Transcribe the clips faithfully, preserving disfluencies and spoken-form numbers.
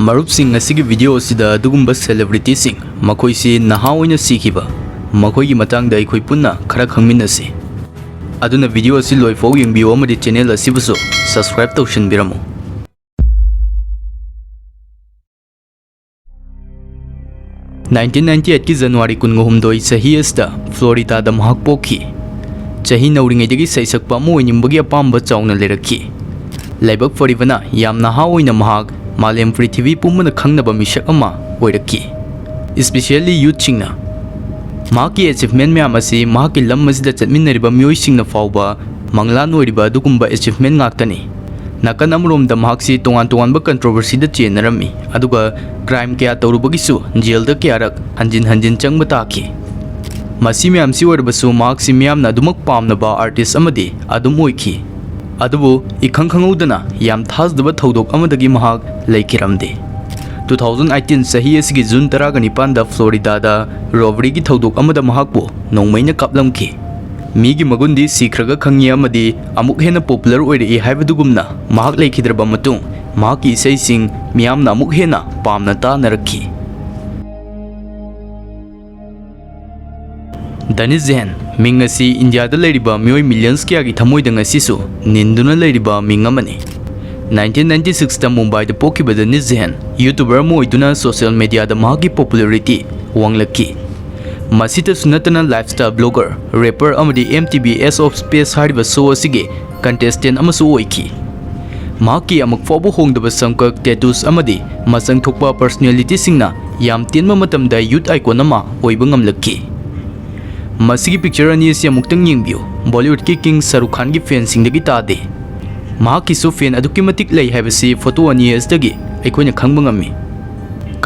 ꯃꯔꯨꯞꯁꯤꯡ, ꯉꯁꯤꯒꯤ video ꯑꯁꯤꯗ ꯑꯗꯨꯒꯨꯝꯕ celebrityꯁꯤꯡ, ꯃꯈꯣꯏꯁꯤ ꯅꯍꯥ ꯑꯣꯏꯅ ꯁꯤꯈꯤꯕ, ꯃꯈꯣꯏꯒꯤ ꯃꯇꯥꯡꯗ ꯑꯩꯈꯣꯏ ꯄꯨꯟꯅ ꯈꯔ ꯈꯪꯃꯤꯟꯅꯁꯤ꯫ ꯑꯗꯨꯅ video ꯑꯁꯤ ꯂꯣꯏꯐꯥꯎ ꯌꯦꯡꯕꯤꯌꯨ ꯑꯃꯗꯤ channel ꯑꯁꯤꯕꯨꯁꯨ subscribe ꯇꯧꯁꯤꯟꯕꯤꯔꯝꯃꯨ꯫ Nineteen ninety eightꯀꯤ January ꯀꯨꯟꯍꯨꯝꯗꯣꯏ ꯆꯍꯤ ꯑꯁꯤꯗ Floridaꯗ ꯃꯍꯥꯛ ꯄꯣꯛꯈꯤ꯫ ꯆꯍꯤ ꯅꯧꯔꯤꯉꯩꯗꯒꯤ ꯁꯩꯁꯛꯄ ꯑꯃ ꯑꯣꯏꯅꯤꯡꯕꯒꯤ ꯑꯄꯥꯝꯕ ꯆꯥꯎꯅ ꯂꯩꯔꯛꯈꯤ꯫ ꯂꯥꯏꯕꯛ ꯐꯔꯤꯕꯅ, ꯌꯥꯝ ꯅꯍꯥ ꯑꯣꯏꯅ ꯃꯍꯥꯛ ꯃꯥꯂꯦꯝ ꯄ꯭ꯔꯤꯊꯤꯕꯤ ꯄꯨꯝꯕꯅ ꯈꯪꯅꯕ ꯃꯤꯁꯛ ꯑꯃ ꯑꯣꯏꯔꯛꯈꯤ, especially youthꯁꯤꯡꯅ꯫ ꯃꯍꯥꯛꯀꯤ achievement ꯃꯌꯥꯝ ꯑꯁꯤ ꯃꯍꯥꯛꯀꯤ ꯂꯝ ꯑꯁꯤꯗ ꯆꯠꯃꯤꯟꯅꯔꯤꯕ ꯃꯤꯑꯣꯏꯁꯤꯡꯅ ꯐꯥꯎꯕ ꯃꯪꯂꯥꯟ ꯑꯣꯏꯔꯤꯕ ꯑꯗꯨꯒꯨꯝꯕ achievement ꯉꯥꯛꯇꯅꯤ꯫ ꯅꯥꯀꯟ ꯑꯃꯔꯣꯝꯗ ꯃꯍꯥꯛꯁꯤ ꯇꯣꯉꯥꯟ ꯇꯣꯉꯥꯟꯕ controversyꯗ ꯆꯦꯟꯅꯔꯝꯃꯤ, ꯑꯗꯨꯒ crime ꯀꯌꯥ ꯇꯧꯔꯨꯕꯒꯤꯁꯨ jailꯗ ꯀꯌꯥꯔꯛ ꯍꯟꯖꯤꯟ ꯍꯟꯖꯤꯟ ꯆꯪꯕ ꯇꯥꯈꯤ꯫ ꯃꯁꯤ ꯃꯌꯥꯝꯁꯤ ꯑꯣꯏꯔꯕꯁꯨ, ꯃꯍꯥꯛꯁꯤ ꯃꯤꯌꯥꯝꯅ ꯑꯗꯨꯃꯛ ꯄꯥꯝꯅꯕ artist ꯑꯃꯗꯤ ꯑꯗꯨꯝ ꯑꯣꯏꯈꯤ꯫ ꯑꯗꯨꯕꯨ ꯏꯈꯪ ꯈꯪꯍꯧꯗꯅ ꯌꯥꯝ ꯊꯥꯖꯗꯕ ꯊꯧꯗꯣꯛ ꯑꯃꯗꯒꯤ ꯃꯍꯥꯛ ꯂꯩꯈꯤꯔꯝꯗꯦ꯫ Two thousand eighteen ꯆꯍꯤ ꯑꯁꯤꯒꯤ June ꯇꯔꯥꯒ ꯅꯤꯄꯥꯟꯗ Floridaꯗ robberyꯒꯤ ꯊꯧꯗꯣꯛ ꯑꯃꯗ ꯃꯍꯥꯛꯄꯨ ꯅꯣꯡꯃꯩꯅ ꯀꯥꯞꯂꯝꯈꯤ꯫ ꯃꯤꯒꯤ ꯃꯒꯨꯟꯗꯤ ꯁꯤꯈ꯭ꯔꯒ ꯈꯪꯉꯤ ꯑꯃꯗꯤ ꯑꯃꯨꯛ ꯍꯦꯟꯅ popular ꯑꯣꯏꯔꯛꯏ ꯍꯥꯏꯕꯗꯨꯒꯨꯝꯅ, ꯃꯍꯥꯛ ꯂꯩꯈꯤꯗ꯭ꯔꯕ ꯃꯇꯨꯡ ꯃꯍꯥꯛꯀꯤ ꯏꯁꯩꯁꯤꯡ ꯃꯤꯌꯥꯝꯅ ꯑꯃꯨꯛ ꯍꯦꯟꯅ ꯄꯥꯝꯅ ꯇꯥꯅꯔꯛꯈꯤ꯫ ꯗꯅꯤꯁ ꯖꯦꯍꯟ, ꯃꯤꯡ ꯑꯁꯤ ꯏꯟꯗꯤꯌꯥꯗ ꯂꯩꯔꯤꯕ ꯃꯤꯑꯣꯏ millions ꯀꯌꯥꯒꯤ ꯊꯃꯣꯏꯗ ꯉꯁꯤꯁꯨ ꯅꯤꯟꯗꯨꯅ ꯂꯩꯔꯤꯕ ꯃꯤꯡ ꯑꯃꯅꯤ꯫ Nineteen ninety sixꯇ ꯃꯨꯝꯕꯥꯏꯗ ꯄꯣꯛꯈꯤꯕ ꯗꯅꯤꯁ ꯖꯦꯍꯟ YouTuber ꯑꯃ ꯑꯣꯏꯗꯨꯅ social mediaꯗ ꯃꯍꯥꯛꯀꯤ popularity ꯋꯥꯡꯂꯛꯈꯤ꯫ ꯃꯁꯤꯇꯁꯨ ꯅꯠꯇꯅ, lifestyle blogger, rapper ꯑꯃꯗꯤ M T V Ace of Space ꯍꯥꯏꯔꯤꯕ show ꯑꯁꯤꯒꯤ contestant ꯑꯃꯁꯨ ꯑꯣꯏꯈꯤ꯫ ꯃꯍꯥꯛꯀꯤ ꯑꯃꯨꯛ ꯐꯥꯎꯕ ꯍꯣꯡꯗꯕ ꯁꯝꯀꯛ, tattoos ꯑꯃꯗꯤ ꯃꯁꯛ ꯊꯣꯛꯄ personalityꯁꯤꯡꯅ ꯌꯥꯝ ꯇꯦꯟꯕ ꯃꯇꯝꯗ youth icon ꯑꯃ ꯑꯣꯏꯕ ꯉꯝꯂꯛꯈꯤ꯫ ꯃꯁꯤꯒꯤ picture ꯑꯅꯤ ꯑꯁꯤ ꯑꯃꯨꯛꯇꯪ ꯌꯦꯡꯕꯤꯌꯨ꯫ Bollywoodꯀꯤ king ꯁꯥꯔꯨꯈ ꯈꯥꯟꯒꯤ fanꯁꯤꯡꯗꯒꯤ ꯇꯥꯗꯦ꯫ ꯃꯍꯥꯛꯀꯤꯁꯨ fan ꯑꯗꯨꯛꯀꯤ ꯃꯇꯤꯛ ꯂꯩ ꯍꯥꯏꯕꯁꯤ photo ꯑꯅꯤ ꯑꯁꯤꯗꯒꯤ ꯑꯩꯈꯣꯏꯅ ꯈꯪꯕ ꯉꯝꯃꯤ꯫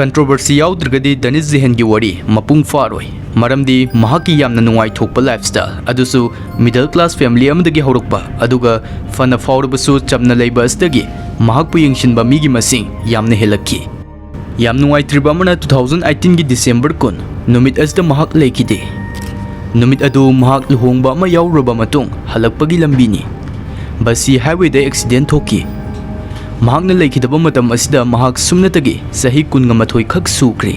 Controversy ꯌꯥꯎꯗ꯭ꯔꯒꯗꯤ ꯗꯅꯤꯁ ꯖꯦꯍꯟꯒꯤ ꯋꯥꯔꯤ ꯃꯄꯨꯡ ꯐꯥꯔꯣꯏ, ꯃꯔꯝꯗꯤ ꯃꯍꯥꯛꯀꯤ ꯌꯥꯝꯅ ꯅꯨꯡꯉꯥꯏꯊꯣꯛꯄ lifestyle, ꯑꯗꯨꯁꯨ middle class family ꯑꯃꯗꯒꯤ ꯍꯧꯔꯛꯄ, ꯑꯗꯨꯒ ꯐꯅ ꯐꯥꯎꯔꯕꯁꯨ ꯆꯝꯅ ꯂꯩꯕ ꯑꯁꯤꯗꯒꯤ ꯃꯍꯥꯛꯄꯨ ꯌꯦꯡꯁꯤꯟꯕ ꯃꯤꯒꯤ ꯃꯁꯤꯡ ꯌꯥꯝꯅ ꯍꯦꯜꯂꯛꯈꯤ꯫ ꯌꯥꯝ ꯅꯨꯡꯉꯥꯏꯇ꯭ꯔꯤꯕ ꯑꯃꯅ, two thousand eighteenꯒꯤ December ꯀꯨꯟ ꯅꯨꯃꯤꯠ ꯑꯁꯤꯗ ꯃꯍꯥꯛ ꯂꯩꯈꯤꯗꯦ꯫ ꯅꯨꯃꯤꯠ ꯑꯗꯨ ꯃꯍꯥꯛ ꯂꯨꯍꯣꯡꯕ ꯑꯃ ꯌꯥꯎꯔꯨꯔꯕ ꯃꯇꯨꯡ ꯍꯜꯂꯛꯄꯒꯤ ꯂꯝꯕꯤꯅꯤ꯫ ꯕꯁꯤ highwayꯗ accident ꯊꯣꯛꯈꯤ꯫ ꯃꯍꯥꯛꯅ ꯂꯩꯈꯤꯗꯕ ꯃꯇꯝ ꯑꯁꯤꯗ ꯃꯍꯥꯛ ꯁꯨꯞꯅꯇꯒꯤ ꯆꯍꯤ ꯀꯨꯟꯒ ꯃꯥꯊꯣꯏ ꯈꯛ ꯁꯨꯈ꯭ꯔꯦ꯫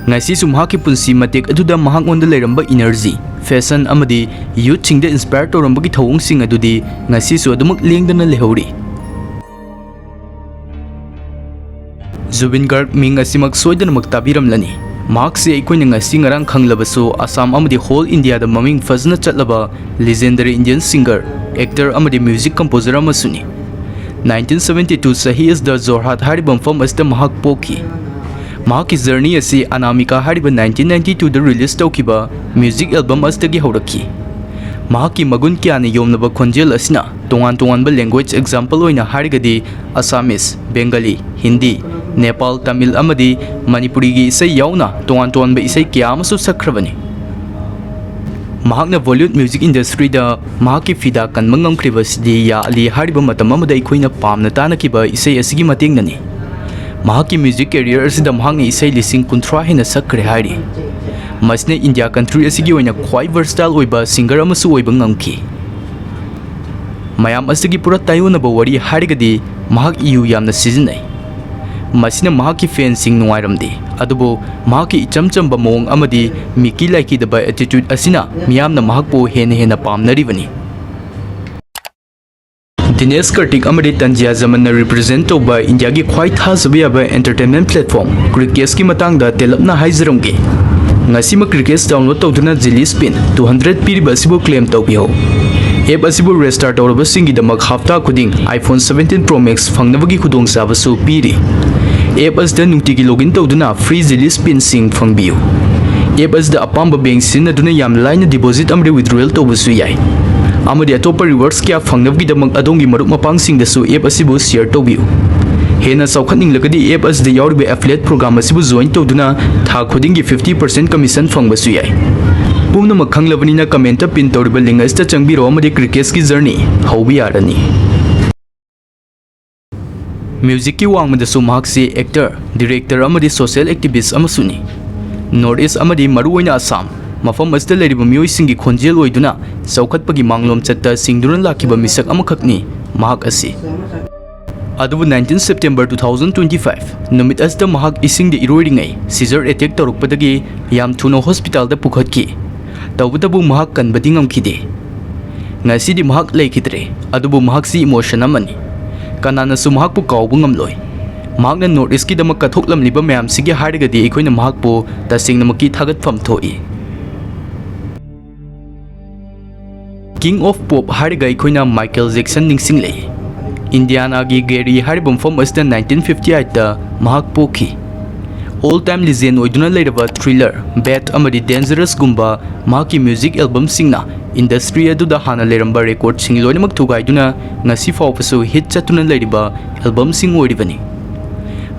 ꯉꯁꯤꯁꯨ ꯃꯍꯥꯛꯀꯤ ꯄꯨꯟꯁꯤ ꯃꯇꯦꯛ ꯑꯗꯨꯗ ꯃꯍꯥꯛꯉꯣꯟꯗ ꯂꯩꯔꯝꯕ energy, passion ꯑꯃꯗꯤ youthꯁꯤꯡꯗ inspire ꯇꯧꯔꯝꯕꯒꯤ ꯊꯧꯑꯣꯡꯁꯤꯡ ꯑꯗꯨꯗꯤ ꯉꯁꯤꯁꯨ ꯑꯗꯨꯃꯛ ꯂꯦꯡꯗꯅ ꯂꯩꯍꯧꯔꯤ꯫ ꯖꯨꯕꯤꯟ ꯒꯥꯔꯒ ꯃꯤꯡ ꯑꯁꯤꯃꯛ ꯁꯣꯏꯗꯅꯃꯛ ꯇꯥꯕꯤꯔꯝꯂꯅꯤ꯫ ꯃꯍꯥꯛꯁꯤ ꯑꯩꯈꯣꯏꯅ ꯉꯁꯤ ꯉꯔꯥꯡ ꯈꯪꯂꯕꯁꯨ, ꯑꯁꯥꯝ ꯑꯃꯗꯤ whole Indiaꯗ ꯃꯃꯤꯡ ꯐꯖꯅ ꯆꯠꯂꯕ legendary Indian singer, actor ꯑꯃꯗꯤ music composer ꯑꯃꯁꯨꯅꯤ꯫ Nineteen seventy two ꯆꯍꯤ ꯑꯁꯤꯗ ꯖꯣꯔꯍꯥꯠ ꯍꯥꯏꯔꯤꯕ ꯃꯐꯝ ꯑꯁꯤꯗ ꯃꯍꯥꯛ ꯄꯣꯛꯈꯤ꯫ ꯃꯍꯥꯛꯀꯤ journey ꯑꯁꯤ ꯑꯅꯥꯃꯤꯀꯥ ꯍꯥꯏꯔꯤꯕ nineteen ninety twoꯗ release ꯇꯧꯈꯤꯕ music album ꯑꯁꯤꯗꯒꯤ ꯍꯧꯔꯛꯈꯤ꯫ ꯃꯍꯥꯛꯀꯤ ꯃꯒꯨꯟ ꯀꯌꯥꯅ ꯌꯣꯝꯂꯕ ꯈꯣꯟꯖꯦꯜ ꯑꯁꯤꯅ ꯇꯣꯉꯥꯟ ꯇꯣꯉꯥꯟꯕ language, example ꯑꯣꯏꯅ ꯍꯥꯏꯔꯒꯗꯤ Assamese, Bengali, Hindi, Nepal, Tamil ꯑꯃꯗꯤ ꯃꯅꯤꯄꯨꯔꯤꯒꯤ ꯏꯁꯩ ꯌꯥꯎꯅ ꯇꯣꯉꯥꯟ ꯇꯣꯉꯥꯟꯕ ꯏꯁꯩ ꯀꯌꯥ ꯑꯃꯁꯨ ꯁꯛꯈ꯭ꯔꯕꯅꯤ꯫ ꯃꯍꯥꯛꯅ Bollywood music industryꯗ ꯃꯍꯥꯛꯀꯤ ꯐꯤꯗꯥ ꯀꯟꯕ ꯉꯝꯈ꯭ꯔꯤꯕꯁꯤꯗꯤ ꯌꯥ ꯑꯂꯤ ꯍꯥꯏꯔꯤꯕ ꯃꯇꯝ ꯑꯃꯗ ꯑꯩꯈꯣꯏꯅ ꯄꯥꯝꯅ ꯇꯥꯅꯈꯤꯕ ꯏꯁꯩ ꯑꯁꯤꯒꯤ ꯃꯇꯦꯡꯅꯅꯤ꯫ ꯃꯍꯥꯛꯀꯤ music career ꯑꯁꯤꯗ ꯃꯍꯥꯛꯅ ꯏꯁꯩ ꯂꯤꯁꯤꯡ ꯀꯨꯟꯊ꯭ꯔꯥ ꯍꯦꯟꯅ ꯁꯛꯈ꯭ꯔꯦ ꯍꯥꯏꯔꯤ꯫ ꯃꯁꯤꯅ India country ꯑꯁꯤꯒꯤ ꯑꯣꯏꯅ ꯈ꯭ꯋꯥꯏ versatile ꯑꯣꯏꯕ singer ꯑꯃꯁꯨ ꯑꯣꯏꯕ ꯉꯝꯈꯤ꯫ ꯃꯌꯥꯝ ꯑꯁꯤꯒꯤ ꯄꯨꯔꯥ ꯇꯥꯏꯑꯣꯟꯅꯕ ꯋꯥꯔꯤ ꯍꯥꯏꯔꯒꯗꯤ ꯃꯍꯥꯛ ꯏꯌꯨ ꯌꯥꯝꯅ ꯁꯤꯖꯤꯟꯅꯩ꯫ ꯃꯁꯤꯅ ꯃꯍꯥꯛꯀꯤ fanꯁꯤꯡ ꯅꯨꯡꯉꯥꯏꯔꯝꯗꯦ, ꯑꯗꯨꯕꯨ ꯃꯍꯥꯛꯀꯤ ꯏꯆꯝ ꯆꯝꯕ ꯃꯑꯣꯡ ꯑꯃꯗꯤ ꯃꯤꯀꯤ ꯂꯥꯏꯀꯤꯗꯕ attitude ꯑꯁꯤꯅ ꯃꯤꯌꯥꯝꯅ ꯃꯍꯥꯛꯄꯨ ꯍꯦꯟꯅ ꯍꯦꯟꯅ ꯄꯥꯝꯅꯔꯤꯕꯅꯤ꯫ ꯗꯤꯅꯦꯁ ꯀꯥꯔꯇꯤꯛ ꯑꯃꯗꯤ ꯇꯟꯖꯤꯌꯥ ꯖꯃꯟꯅ represent ꯇꯧꯕ ꯏꯟꯗꯤꯌꯥꯒꯤ ꯈ꯭ꯋꯥꯏ ꯊꯥꯖꯕ ꯌꯥꯕ entertainment platform ꯀ꯭ꯔꯤꯀꯦꯁꯀꯤ ꯃꯇꯥꯡꯗ ꯇꯦꯜꯂꯞꯅ ꯍꯥꯏꯖꯔꯝꯒꯦ꯫ ꯉꯁꯤꯃꯛ ꯀ꯭ꯔꯤꯀꯦꯁ download ꯇꯧꯗꯨꯅ Jilly Spin two hundred ꯄꯤꯔꯤꯕ ꯑꯁꯤꯕꯨ claim ꯇꯧꯕꯤꯌꯨ꯫ App ꯑꯁꯤꯕꯨ register ꯇꯧꯔꯕꯁꯤꯡꯒꯤꯗꯃꯛ ꯍꯞꯇꯥ ꯈꯨꯗꯤꯡ iPhone seventeen Pro Max ꯐꯪꯅꯕꯒꯤ ꯈꯨꯗꯣꯡꯆꯥꯕꯁꯨ ꯄꯤꯔꯤ꯫ App ꯑꯁꯤꯗ ꯅꯨꯡꯇꯤꯒꯤ login ꯇꯧꯗꯨꯅ free Jilly Spinꯁꯤꯡ ꯐꯪꯕꯤꯌꯨ꯫ App ꯑꯁꯤꯗ ꯑꯄꯥꯝꯕ bank ꯁꯤꯖꯤꯟꯅꯗꯨꯅ ꯌꯥꯝ ꯂꯥꯏꯅ deposit ꯑꯃꯗꯤ withdrawal ꯇꯧꯕꯁꯨ ꯌꯥꯏ꯫ ꯑꯃꯗꯤ ꯑꯇꯣꯞꯄ rewards ꯀꯌꯥ ꯐꯪꯅꯕꯒꯤꯗꯃꯛ ꯑꯗꯣꯝꯒꯤ ꯃꯔꯨꯞ ꯃꯄꯥꯡꯁꯤꯡꯗꯁꯨ app ꯑꯁꯤꯕꯨ share ꯇꯧꯕꯤꯌꯨ꯫ ꯍꯦꯟꯅ ꯆꯥꯎꯈꯠꯅꯤꯡꯂꯒꯗꯤ app ꯑꯁꯤꯗ ꯌꯥꯎꯔꯤꯕ affiliate program ꯑꯁꯤꯕꯨ join ꯇꯧꯗꯨꯅ ꯊꯥ ꯈꯨꯗꯤꯡꯒꯤ fifty percent commission ꯐꯪꯕꯁꯨ ꯌꯥꯏ꯫ ꯄꯨꯝꯅꯃꯛ ꯈꯪꯂꯕꯅꯤꯅ comment ꯇ pin ꯇꯧꯔꯤꯕ link ꯑꯁꯤꯗ ꯆꯪꯕꯤꯔꯛꯑꯣ ꯑꯃꯗꯤ ꯀ꯭ꯔꯤꯀꯦꯁꯀꯤ journey ꯍꯧꯕ ꯌꯥꯔꯅꯤ꯫ Music ꯀꯤ ꯋꯥꯡꯃꯗꯁꯨ ꯃꯍꯥꯛꯁꯤ actor, director ꯑꯃꯗꯤ social activist ꯑꯃꯁꯨꯅꯤ꯫ North East ꯑꯃꯗꯤ ꯃꯔꯨꯑꯣꯏꯅ ꯑꯁꯥꯝ ꯃꯐꯝ ꯑꯁꯤꯗ ꯂꯩꯔꯤꯕ ꯃꯤꯑꯣꯏꯁꯤꯡꯒꯤ ꯈꯣꯟꯖꯦꯜ ꯑꯣꯏꯗꯨꯅ ꯆꯥꯎꯈꯠꯄꯒꯤ ꯃꯥꯡꯂꯣꯝꯆꯠꯇ ꯁꯤꯡꯗꯨꯅ ꯂꯥꯛꯈꯤꯕ ꯃꯤꯁꯛ ꯑꯃꯈꯛꯅꯤ ꯃꯍꯥꯛ ꯑꯁꯤ꯫ ꯑꯗꯨꯕꯨ nineteen September two thousand twenty five ꯅꯨꯃꯤꯠ ꯑꯁꯤꯗ ꯃꯍꯥꯛ ꯏꯁꯤꯡꯗ ꯏꯔꯣꯏꯔꯤꯉꯩ seizure attack ꯇꯧꯔꯛꯄꯗꯒꯤ ꯌꯥꯝ ꯊꯨꯅ ꯍꯣꯁꯄꯤꯇꯥꯜꯗ ꯄꯨꯈꯠꯈꯤ꯫ ꯇꯧꯕꯇꯕꯨ ꯃꯍꯥꯛ ꯀꯟꯕꯗꯤ ꯉꯝꯈꯤꯗꯦ꯫ ꯉꯁꯤꯗꯤ ꯃꯍꯥꯛ ꯂꯩꯈꯤꯗ꯭ꯔꯦ, ꯑꯗꯨꯕꯨ ꯃꯍꯥꯛꯁꯤ emotion ꯑꯃꯅꯤ꯫ ꯀꯅꯥꯅꯁꯨ ꯃꯍꯥꯛꯄꯨ ꯀꯥꯎꯕ ꯉꯝꯂꯣꯏ꯫ ꯃꯍꯥꯛꯅ North Eastꯀꯤꯗꯃꯛ ꯀꯠꯊꯣꯛꯂꯝꯂꯤꯕ ꯃꯌꯥꯝꯁꯤꯒꯤ ꯍꯥꯏꯔꯒꯗꯤ ꯑꯩꯈꯣꯏꯅ ꯃꯍꯥꯛꯄꯨ ꯇꯁꯦꯡꯅꯃꯛꯀꯤ ꯊꯥꯒꯠꯐꯝ ꯊꯣꯛꯏ꯫ King of Pop ꯍꯥꯏꯔꯒ ꯑꯩꯈꯣꯏꯅ ꯃꯥꯏꯀꯦꯜ ꯖꯦꯛꯁꯟ ꯅꯤꯡꯁꯤꯡꯂꯛꯏ꯫ ꯏꯟꯗꯤꯌꯥꯅꯥꯒꯤ ꯒꯦꯔꯤ ꯍꯥꯏꯔꯤꯕ ꯃꯐꯝ ꯑꯁꯤꯗ nineteen fifty eight ꯇ ꯃꯍꯥꯛ ꯄꯣꯛꯈꯤ꯫ All time legend ꯑꯣꯏꯗꯨꯅ ꯂꯩꯔꯕ Thriller, Bad ꯑꯃꯗꯤ Dangerous ꯒꯨꯝꯕ ꯃꯍꯥꯛꯀꯤ music album ꯁꯤꯡꯅ industry ꯑꯗꯨꯗ ꯍꯥꯟꯅ ꯂꯩꯔꯝꯕ record ꯁꯤꯡ ꯂꯣꯏꯅꯃꯛ ꯊꯨꯒꯥꯏꯗꯨꯅ ꯉꯁꯤ ꯐꯥꯎꯕꯁꯨ hit ꯆꯠꯇꯨꯅ ꯂꯩꯔꯤꯕ album ꯁꯤꯡ ꯑꯣꯏꯔꯤꯕꯅꯤ꯫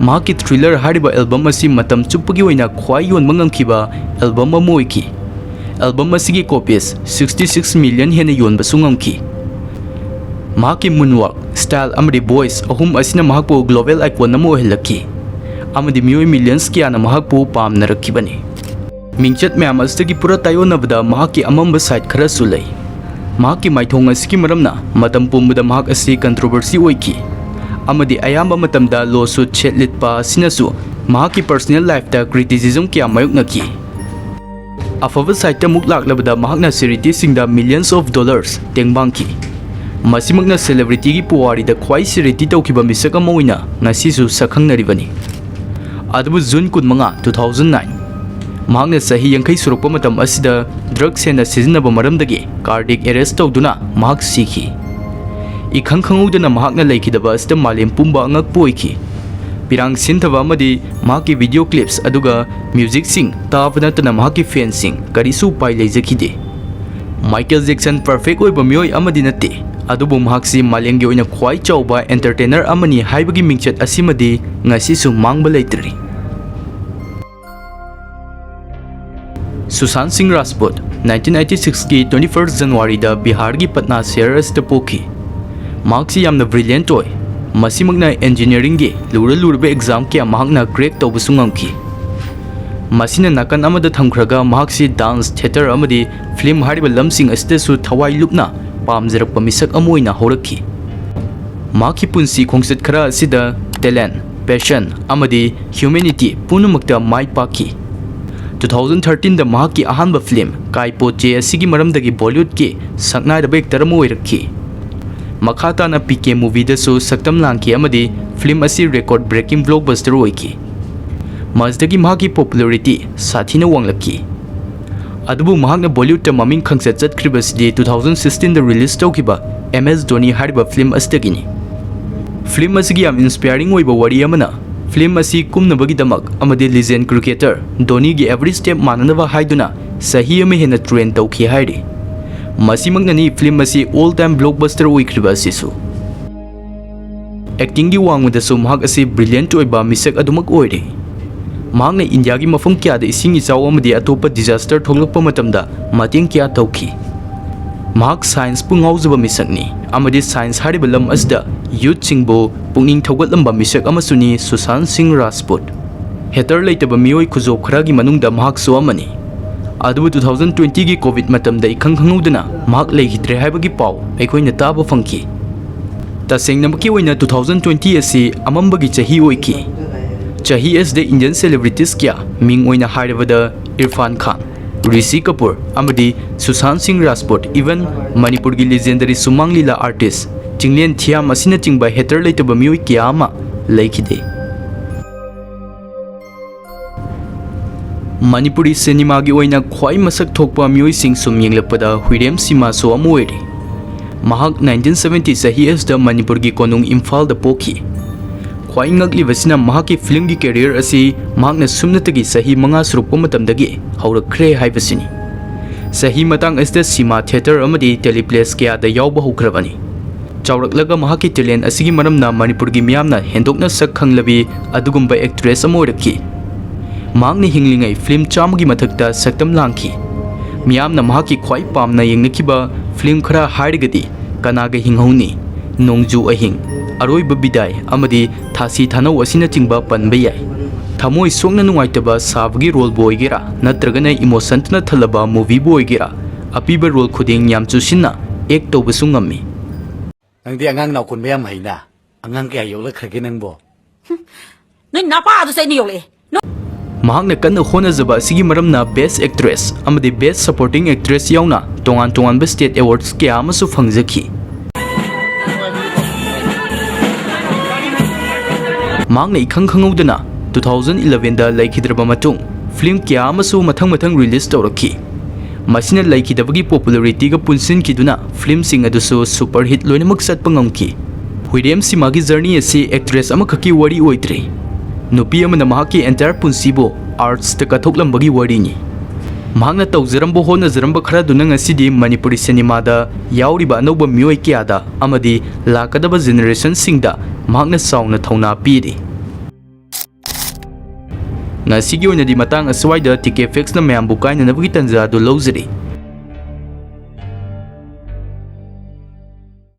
ꯃꯍꯥꯛꯀꯤ Thriller ꯍꯥꯏꯔꯤꯕ album ꯑꯁꯤ ꯃꯇꯝ ꯆꯨꯞꯄꯒꯤ ꯑꯣꯏꯅ ꯈ꯭ꯋꯥꯏ ꯌꯣꯟꯕ ꯉꯝꯈꯤꯕ album ꯑꯃ ꯑꯣꯏꯈꯤ꯫ Album ꯑꯁꯤꯒꯤ copies sixty six million ꯍꯦꯟꯅ ꯌꯣꯟꯕꯁꯨ ꯉꯝꯈꯤ꯫ ꯃꯍꯥꯛꯀꯤ moonwalk, style ꯑꯃꯗꯤ voice ꯑꯍꯨꯝ ꯑꯁꯤꯅ ꯃꯍꯥꯛꯄꯨ global icon ꯑꯃ ꯑꯣꯏꯍꯜꯂꯛꯈꯤ, ꯑꯃꯗꯤ ꯃꯤꯑꯣꯏ millions ꯀꯌꯥꯅ ꯃꯍꯥꯛꯄꯨ ꯄꯥꯝꯅꯔꯛꯈꯤꯕꯅꯤ꯫ ꯃꯤꯡꯆꯠ ꯃꯌꯥꯝ ꯑꯁꯤꯗꯒꯤ ꯄꯨꯔꯥ ꯇꯥꯏꯑꯣꯟꯅꯕꯗ ꯃꯍꯥꯛꯀꯤ ꯑꯃꯝꯕ side ꯈꯔꯁꯨ ꯂꯩ꯫ ꯃꯍꯥꯛꯀꯤ ꯃꯥꯏꯊꯣꯡ ꯑꯁꯤꯒꯤ ꯃꯔꯝꯅ ꯃꯇꯝ ꯄꯨꯝꯕꯗ ꯃꯍꯥꯛ ꯑꯁꯤ controversy ꯑꯣꯏꯈꯤ, ꯑꯃꯗꯤ ꯑꯌꯥꯝꯕ ꯃꯇꯝꯗ lawsuit ꯁꯦꯠꯂꯤꯠꯄ ꯑꯁꯤꯅꯁꯨ ꯃꯍꯥꯛꯀꯤ personal life ꯇ criticism ꯀꯌꯥ ꯃꯥꯌꯣꯛꯅꯈꯤ꯫ ꯑꯐꯕ side ꯇ ꯑꯃꯨꯛ ꯂꯥꯛꯂꯕꯗ ꯃꯍꯥꯛꯅ charity ꯁꯤꯡꯗ millions of dollars ꯇꯦꯡꯕꯥꯡꯈꯤ꯫ ꯃꯁꯤꯃꯛꯅ celebrity ꯒꯤ ꯄꯨꯋꯥꯔꯤꯗ ꯈ꯭ꯋꯥꯏ charity ꯇꯧꯈꯤꯕ ꯃꯤꯁꯛ ꯑꯃ ꯑꯣꯏꯅ ꯉꯁꯤꯁꯨ ꯁꯛꯈꯪꯅꯔꯤꯕꯅꯤ꯫ ꯑꯗꯨꯕꯨ June ꯀꯨꯟꯃꯉꯥ, two thousand nine, ꯃꯍꯥꯛꯅ ꯆꯍꯤ ꯌꯥꯡꯈꯩ ꯁꯨꯔꯛꯄ ꯃꯇꯝ ꯑꯁꯤꯗ drugs ꯍꯦꯟꯅ ꯁꯤꯖꯤꯟꯅꯕ ꯃꯔꯝꯗꯒꯤ cardiac arrest ꯇꯧꯗꯨꯅ ꯃꯍꯥꯛ ꯁꯤꯈꯤ꯫ ꯏꯈꯪ ꯈꯪꯍꯧꯗꯅ ꯃꯍꯥꯛꯅ ꯂꯩꯈꯤꯗꯕ ꯑꯁꯤꯗ ꯃꯥꯂꯦꯝ ꯄꯨꯝꯕ ꯑꯉꯛꯄ ꯑꯣꯏꯈꯤ꯫ ꯄꯤꯔꯥꯡ ꯁꯤꯟꯊꯕ ꯑꯃꯗꯤ ꯃꯍꯥꯛꯀꯤ video clips ꯑꯗꯨꯒ music ꯁꯤꯡ ꯇꯥꯕ ꯅꯠꯇꯅ ꯃꯍꯥꯛꯀꯤ fan ꯁꯤꯡ ꯀꯔꯤꯁꯨ ꯎꯄꯥꯏ ꯂꯩꯖꯈꯤꯗꯦ꯫ ꯃꯥꯏꯀꯦꯜ ꯖꯦꯛꯁꯟ perfect ꯑꯣꯏꯕ ꯃꯤꯑꯣꯏ ꯑꯃꯗꯤ ꯅꯠꯇꯦ, ꯑꯗꯨꯕꯨ ꯃꯍꯥꯛꯁꯤ ꯃꯥꯂꯦꯝꯒꯤ ꯑꯣꯏꯅ ꯈ꯭ꯋꯥꯏ ꯆꯥꯎꯕ entertainer ꯑꯃꯅꯤ ꯍꯥꯏꯕꯒꯤ ꯃꯤꯡꯆꯠ ꯑꯁꯤꯃꯗꯤ ꯉꯁꯤꯁꯨ ꯃꯥꯡꯕ ꯂꯩꯇ꯭ꯔꯤ꯫ ꯁꯨꯁꯥꯟ ꯁꯤꯡ ꯔꯥꯖꯄꯨꯠ nineteen eighty six ꯀꯤ twenty first January ꯗ ꯕꯤꯍꯥꯔꯒꯤ ꯄꯠꯅꯥ ꯁꯍꯔ ꯑꯁꯤꯗ ꯄꯣꯛꯈꯤ꯫ ꯃꯍꯥꯛꯁꯤ ꯌꯥꯝꯅ brilliant ꯑꯣꯏ꯫ ꯃꯁꯤꯃꯛꯅ engineering ꯒꯤ ꯂꯨꯔ ꯂꯨꯔꯕ exam ꯀꯌꯥ ꯃꯍꯥꯛꯅ crack ꯇꯧꯕꯁꯨ ꯉꯝꯈꯤ꯫ ꯃꯁꯤꯅ ꯅꯥꯀꯟ ꯑꯃꯗ ꯊꯝꯈ꯭ꯔꯒ ꯃꯍꯥꯛꯁꯤ dance, theatre ꯑꯃꯗꯤ film ꯍꯥꯏꯔꯤꯕ ꯂꯝꯁꯤꯡ ꯑꯁꯤꯗꯁꯨ ꯊꯋꯥꯏ ꯂꯨꯞꯅ ꯄꯥꯝꯖꯔꯛꯄ ꯃꯤꯁꯛ ꯑꯃ ꯑꯣꯏꯅ ꯍꯧꯔꯛꯈꯤ꯫ ꯃꯍꯥꯛꯀꯤ ꯄꯨꯟꯁꯤ ꯈꯣꯡꯆꯠ ꯈꯔ ꯑꯁꯤꯗ talent, passion ꯑꯃꯗꯤ humanity ꯄꯨꯝꯅꯃꯛꯇ ꯃꯥꯏ ꯄꯥꯛꯈꯤ꯫ Two thousand thirteen ꯗ ꯃꯍꯥꯛꯀꯤ ꯑꯍꯥꯟꯕ film ꯀꯥꯏ ꯄꯣꯆꯦ ꯑꯁꯤꯒꯤ ꯃꯔꯝꯗꯒꯤ Bollywoodꯀꯤ ꯁꯛꯅꯥꯏꯔꯕ actor ꯑꯃ ꯑꯣꯏꯔꯛꯈꯤ꯫ ꯃꯈꯥ ꯇꯥꯅ ꯄꯤ ꯀꯦ movieꯗꯁꯨ ꯁꯛꯇꯝ ꯂꯥꯡꯈꯤ ꯑꯃꯗꯤ film ꯑꯁꯤ record breaking blockbuster ꯑꯣꯏꯈꯤ꯫ ꯃꯁꯤꯗꯒꯤ ꯃꯍꯥꯛꯀꯤ popularity ꯁꯥꯊꯤꯅ ꯋꯥꯡꯂꯛꯈꯤ꯫ ꯑꯗꯨꯕꯨ ꯃꯍꯥꯛꯅ Bollywoodꯇ ꯃꯃꯤꯡ ꯈꯪꯆꯠ ꯆꯠꯈ꯭ꯔꯤꯕꯁꯤꯗꯤ two thousand sixteen ꯗ release ꯇꯧꯈꯤꯕ M S Dhoni ꯍꯥꯏꯔꯤꯕ film ꯑꯁꯤꯗꯒꯤꯅꯤ꯫ Film ꯑꯁꯤꯒꯤ ꯌꯥꯝ inspiring ꯑꯣꯏꯕ ꯋꯥꯔꯤ ꯑꯃꯅ, film ꯑꯁꯤ ꯀꯨꯝꯅꯕꯒꯤꯗꯃꯛ ꯑꯃꯗꯤ legend cricketer ꯙꯣꯅꯤꯒꯤ every step ꯃꯥꯟꯅꯅꯕ ꯍꯥꯏꯗꯨꯅ ꯆꯍꯤ ꯑꯃ ꯍꯦꯟꯅ train ꯇꯧꯈꯤ ꯍꯥꯏꯔꯤ꯫ ꯃꯁꯤꯃꯛꯅꯅꯤ film ꯑꯁꯤ all time blockbuster ꯑꯣꯏꯈ꯭ꯔꯤꯕ ꯑꯁꯤꯁꯨ꯫ Actingꯒꯤ ꯋꯥꯡꯃꯗꯁꯨ ꯃꯍꯥꯛ ꯑꯁꯤ brilliant ꯑꯣꯏꯕ ꯃꯤꯁꯛ ꯑꯗꯨꯃꯛ ꯑꯣꯏꯔꯤ꯫ ꯃꯍꯥꯛꯅ ꯏꯟꯗꯤꯌꯥꯒꯤ ꯃꯐꯝ ꯀꯌꯥꯗ ꯏꯁꯤꯡ ꯏꯆꯥꯎ ꯑꯃꯗꯤ ꯑꯇꯣꯞꯄ disaster ꯊꯣꯛꯂꯛꯄ ꯃꯇꯝꯗ ꯃꯇꯦꯡ ꯀꯌꯥ ꯇꯧꯈꯤ꯫ ꯃꯍꯥꯛ scienceꯄꯨ ꯉꯥꯎꯖꯕ ꯃꯤꯁꯛꯅꯤ ꯑꯃꯗꯤ science ꯍꯥꯏꯔꯤꯕ ꯂꯝ ꯑꯁꯤꯗ youthꯁꯤꯡꯕꯨ ꯄꯨꯛꯅꯤꯡ ꯊꯧꯒꯠꯂꯝꯕ ꯃꯤꯁꯛ ꯑꯃꯁꯨꯅꯤ ꯁꯨꯁꯥꯟ ꯁꯤꯡ ꯔꯥꯖꯄꯨꯠ꯫ Hater ꯂꯩꯇꯕ ꯃꯤꯑꯣꯏ ꯈꯨꯖꯣꯞ ꯈꯔꯒꯤ ꯃꯅꯨꯡꯗ ꯃꯍꯥꯛꯁꯨ ꯑꯃꯅꯤ꯫ ꯑꯗꯨꯕꯨ two thousand twentyꯒꯤ COVID ꯃꯇꯝꯗ ꯏꯈꯪ ꯈꯪꯍꯧꯗꯅ ꯃꯍꯥꯛ ꯂꯩꯈꯤꯗ꯭ꯔꯦ ꯍꯥꯏꯕꯒꯤ ꯄꯥꯎ ꯑꯩꯈꯣꯏꯅ ꯇꯥꯕ ꯐꯪꯈꯤ꯫ ꯇꯁꯦꯡꯅꯃꯛꯀꯤ ꯑꯣꯏꯅ two thousand twenty ꯑꯁꯤ ꯑꯃꯝꯕꯒꯤ ꯆꯍꯤ ꯑꯣꯏꯈꯤ꯫ ꯆꯍꯤ ꯑꯁꯤꯗ Indian celebrities ꯀꯌꯥ, ꯃꯤꯡ ꯑꯣꯏꯅ ꯍꯥꯏꯔꯕꯗ ꯏꯔꯐꯥꯟ ꯈꯥꯟ, ꯔꯤꯁꯤ ꯀꯄꯨꯔ ꯑꯃꯗꯤ ꯁꯨꯁꯥꯟ ꯁꯤꯡ ꯔꯥꯖꯄꯨꯠ, even ꯃꯅꯤꯄꯨꯔꯒꯤ legendary ꯁꯨꯃꯥꯡ ꯂꯤꯂꯥ artist ꯆꯤꯡꯂꯦꯟ ꯊꯤꯌꯥꯝ ꯑꯁꯤꯅꯆꯤꯡꯕ hater ꯂꯩꯇꯕ ꯃꯤꯑꯣꯏ ꯀꯌꯥ ꯑꯃ ꯂꯩꯈꯤꯗꯦ꯫ ꯃꯅꯤꯄꯨꯔꯤ ꯁꯤꯅꯦꯃꯥꯒꯤ ꯑꯣꯏꯅ ꯈ꯭ꯋꯥꯏ ꯃꯁꯛ ꯊꯣꯛꯄ ꯃꯤꯑꯣꯏꯁꯤꯡ ꯁꯨꯝ ꯌꯦꯡꯂꯛꯄꯗ ꯍꯨꯏꯔꯦꯝ ꯁꯤꯃꯥꯁꯨ ꯑꯃ ꯑꯣꯏꯔꯤ꯫ ꯃꯍꯥꯛ nineteen seventy ꯆꯍꯤ ꯑꯁꯤꯗ ꯃꯅꯤꯄꯨꯔꯒꯤ ꯀꯣꯅꯨꯡ ꯏꯝꯐꯥꯜꯗ ꯄꯣꯛꯈꯤ꯫ ꯈ꯭ꯋꯥꯏ ꯉꯛꯂꯤꯕꯁꯤꯅ ꯃꯍꯥꯛꯀꯤ filmꯒꯤ career ꯑꯁꯤ ꯃꯍꯥꯛꯅ ꯁꯨꯞꯅꯇꯒꯤ ꯆꯍꯤ ꯃꯉꯥ ꯁꯨꯔꯛꯄ ꯃꯇꯝꯗꯒꯤ ꯍꯧꯔꯛꯈ꯭ꯔꯦ ꯍꯥꯏꯕꯁꯤꯅꯤ꯫ ꯆꯍꯤ ꯃꯇꯥꯡ ꯑꯁꯤꯗ ꯁꯤꯃꯥ theatre ꯑꯃꯗꯤ teleplays ꯀꯌꯥꯗ ꯌꯥꯎꯕ ꯍꯧꯈ꯭ꯔꯕꯅꯤ꯫ ꯆꯥꯎꯔꯛꯂꯒ ꯃꯍꯥꯛꯀꯤ talent ꯑꯁꯤꯒꯤ ꯃꯔꯝꯅ ꯃꯅꯤꯄꯨꯔꯒꯤ ꯃꯤꯌꯥꯝꯅ ꯍꯦꯟꯗꯣꯛꯅ ꯁꯛ ꯈꯪꯂꯕꯤ ꯑꯗꯨꯒꯨꯝꯕ actress ꯑꯃ ꯑꯣꯏꯔꯛꯈꯤ꯫ ꯃꯍꯥꯛꯅ ꯍꯤꯡꯂꯤꯉꯩ film ꯆꯥꯝꯃꯒꯤ ꯃꯊꯛꯇ ꯁꯛꯇꯝ ꯂꯥꯡꯈꯤ꯫ ꯃꯤꯌꯥꯝꯅ ꯃꯍꯥꯛꯀꯤ ꯈ꯭ꯋꯥꯏ ꯄꯥꯝꯅ ꯌꯦꯡꯅꯈꯤꯕ film ꯈꯔ ꯍꯥꯏꯔꯒꯗꯤ ꯀꯅꯥꯒ ꯍꯤꯡꯍꯧꯅꯤ, ꯅꯣꯡꯖꯨ ꯑꯍꯤꯡ, ꯑꯔꯣꯏꯕ ꯕꯤꯗꯥꯏ ꯑꯃꯗꯤ ꯊꯥꯁꯤ ꯊꯥꯅꯧ ꯑꯁꯤꯅꯆꯤꯡꯕ ꯄꯟꯕ ꯌꯥꯏ꯫ ꯊꯃꯣꯏ ꯁꯣꯛꯅ ꯅꯨꯡꯉꯥꯏꯇꯕ ꯁꯥꯕꯒꯤ roleꯕꯨ ꯑꯣꯏꯒꯦꯔꯥ ꯅꯠꯇ꯭ꯔꯒꯅ emotionꯅ ꯊꯜꯂꯕ movieꯕꯨ ꯑꯣꯏꯒꯦꯔꯥ, ꯑꯄꯤꯕ role ꯈꯨꯗꯤꯡ ꯌꯥꯝ ꯆꯨꯁꯤꯟꯅ act ꯇꯧꯕꯁꯨ ꯉꯝꯃꯤ꯫ ꯅꯪꯗꯤ ꯑꯉꯥꯡ ꯅꯥꯎꯀꯨꯟꯕ ꯌꯥꯝ ꯍꯩꯅ꯫ ꯑꯉꯥꯡ ꯀꯌꯥ ꯌꯣꯛꯂꯛꯈ꯭ꯔꯒꯦ ꯅꯪꯕꯣ? ꯅꯣꯏ ꯅꯄꯥꯗꯨꯁꯨ ꯑꯩꯅ ꯌꯣꯛꯂꯛꯑꯦ꯫ ꯃꯍꯥꯛꯅ ꯀꯟꯅ ꯍꯣꯠꯅꯖꯕ ꯑꯁꯤꯒꯤ ꯃꯔꯝꯅ Best Actress ꯑꯃꯗꯤ Best Supporting Actress ꯌꯥꯎꯅ ꯇꯣꯉꯥꯟ ꯇꯣꯉꯥꯟꯕ state awards ꯀꯌꯥ ꯑꯃꯁꯨ ꯐꯪꯖꯈꯤ꯫ ꯃꯍꯥꯛꯅ ꯏꯈꯪ ꯈꯪꯍꯧꯗꯅ two thousand elevenꯗ ꯂꯩꯈꯤꯗ꯭ꯔꯕ ꯃꯇꯨꯡ film ꯀꯌꯥ ꯑꯃꯁꯨ ꯃꯊꯪ ꯃꯊꯪ release ꯇꯧꯔꯛꯈꯤ꯫ ꯃꯁꯤꯅ ꯂꯩꯈꯤꯗꯕꯒꯤ popularityꯒ ꯄꯨꯟꯁꯤꯟꯈꯤꯗꯨꯅ filmꯁꯤꯡ ꯑꯗꯨꯁꯨ super hit ꯂꯣꯏꯅꯃꯛ ꯆꯠꯄ ꯉꯝꯈꯤ꯫ ꯍꯨꯏꯔꯦꯝ ꯁꯤꯃꯥꯒꯤ journey ꯑꯁꯤ actress ꯑꯃꯈꯛꯀꯤ ꯋꯥꯔꯤ ꯑꯣꯏꯗ꯭ꯔꯤ꯫ ꯅꯨꯄꯤ ꯑꯃꯅ ꯃꯍꯥꯛꯀꯤ entire ꯄꯨꯟꯁꯤꯕꯨ artsꯇ ꯀꯠꯊꯣꯛꯂꯝꯕꯒꯤ ꯋꯥꯔꯤꯅꯤ꯫ ꯃꯍꯥꯛꯅ ꯇꯧꯖꯔꯝꯕ ꯍꯣꯠꯅꯖꯔꯝꯕ ꯈꯔꯗꯨꯅ ꯉꯁꯤꯗꯤ ꯃꯅꯤꯄꯨꯔꯤ ꯁꯤꯅꯦꯃꯥꯗ ꯌꯥꯎꯔꯤꯕ ꯑꯅꯧꯕ ꯃꯤꯑꯣꯏ ꯀꯌꯥꯗ ꯑꯃꯗꯤ ꯂꯥꯛꯀꯗꯕ generationꯁꯤꯡꯗ ꯃꯍꯥꯛꯅ ꯆꯥꯎꯅ ꯊꯧꯅꯥ ꯄꯤꯔꯤ꯫ ꯉꯁꯤꯒꯤ ꯑꯣꯏꯅꯗꯤ ꯃꯇꯥꯡ ꯑꯁ꯭ꯋꯥꯏꯗ TK Factsꯅ ꯃꯌꯥꯝꯕꯨ ꯀꯥꯏꯅꯅꯕꯒꯤ ꯇꯟꯖꯥ ꯑꯗꯨ ꯂꯧꯖꯔꯤ꯫